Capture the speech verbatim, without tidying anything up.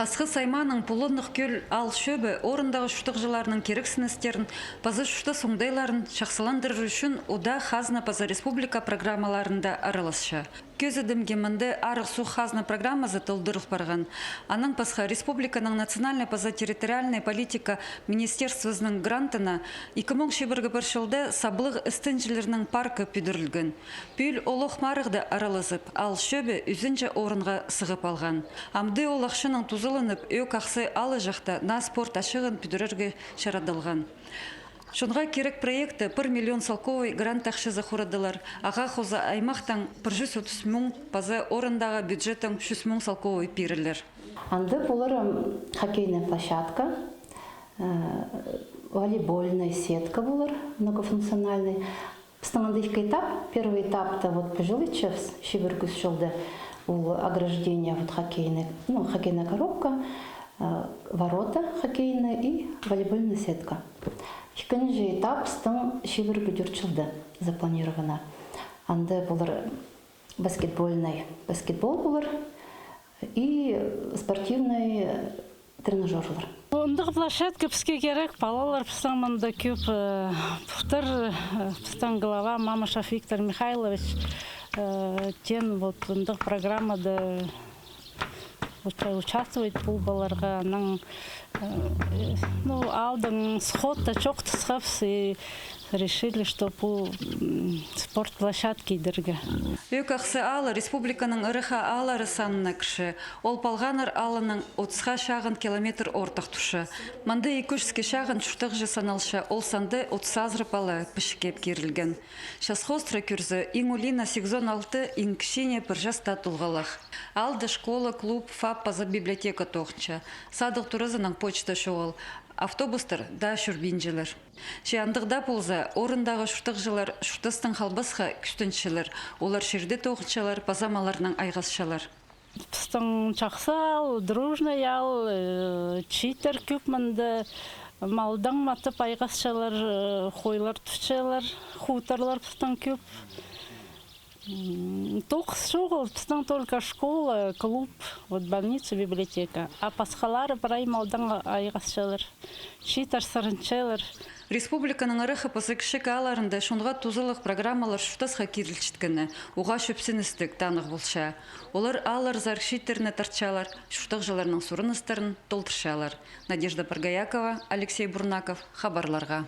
Асхыс аймааның Пулундығ Кӧл аал чӧбі орындағы чуртағҷыларның кирексіністерін паза чуртас оңдайларын чахсыландырар ӱчӱн удаа хазна паза республика программаларында араласча. Кӧзідімге, мында арығ суғ хазна программазы толдырыл парған. Анаң пасха республиканың национальнай паза территориальнай политика министерствозының грантына ікі муң чибіргі пір чылда саблығ істенҷілернің паркы пӱдірілген. Пӱӱл олох марығда аралазып, аал чӧбі ӱзінҷі орынға сығып алған. Амды ол ахчанаң тузаланып, Ӧӧк Ахсы аалы чахта наа спорт ачығын пӱдірерге чарадылған. Чонға кирек проекті пір миллион салковай грант ахчазы хурадылар. Ағаа хоза аймахтаң пір чӱс отыс муң паза орындағы бюджеттең чӱс муң салковай пирілер. Анда полар, м, хоккейная площадка, э, волейбольная сетка полар, многофункциональный. Пістің анда ікі этап. Первый этапта вот пу чыл итчебіс, чибіргі кӱс чылда, ол ограждение, вот хоккейный, ну, хоккейная коробка, э, ворота хоккейные и волейбольная сетка. Ікінҷі этап пістің чибіргі тӧрт чылда запланировано. Анда полар баскетбольный, баскетбол полар и спортивный тренажерлар. Андағ площадка піске кирек, палалар пістің мында кӧп, э, пултыр, э, пістің глава Мамышев Виктор Михайлович, э, теен вот андағ программада уча-, участвовать пол паларға, анаң, э, ну, аалдаң сходта чоохтасхабыс и решили, что пу, м, спорт площадка идерге. Ӧӧк Ахсы аалы республиканың ыраххы ааллары санына кірче. Ол Палғаннар аалынаң отысха чағын километр ортых турча. Мында ікі чӱске чағын чуртағҷы саналча, ол санда отыс азыра пала пічікке кирілген. Час хоостыра кӧрзе, иң улии на сигізон алты, иң кічіг на пір часта толғалах. Аалда школа, клуб, ФАП паза библиотека тоғынча. Садығ туразынаң почта чоғыл, автобустар даа чӧрбинчелер. Че андағ даа полза, орындағы чуртағҷылар чуртастаң халбасха кӱстенчелер, олар чирде тоғынчалар паза малларнаң айғасчалар. Пістің чахсы аал, дружный аал, э, чииттер кӧп мында, малдаң матап айғасчалар, э, хойлар тутчалар, хуторлар пістің кӧп. М, тоғыс чоғыл, пістің только школа, клуб, вот больница, библиотека. А пасхалары прай малдаң айғасчалар, чииттер сырынчалар. Республиканың ыраххы паза кічіг аалларында чонға тузалығ программалар чуртасха кирілчеткені уғаа чӧпсіністіг танығ полча. Олар аалларзар чииттерні тартчалар, чуртағҷыларның сурыныстарын толдырчалар. Надежда Боргоякова, Алексей Бурнаков, хабарларға.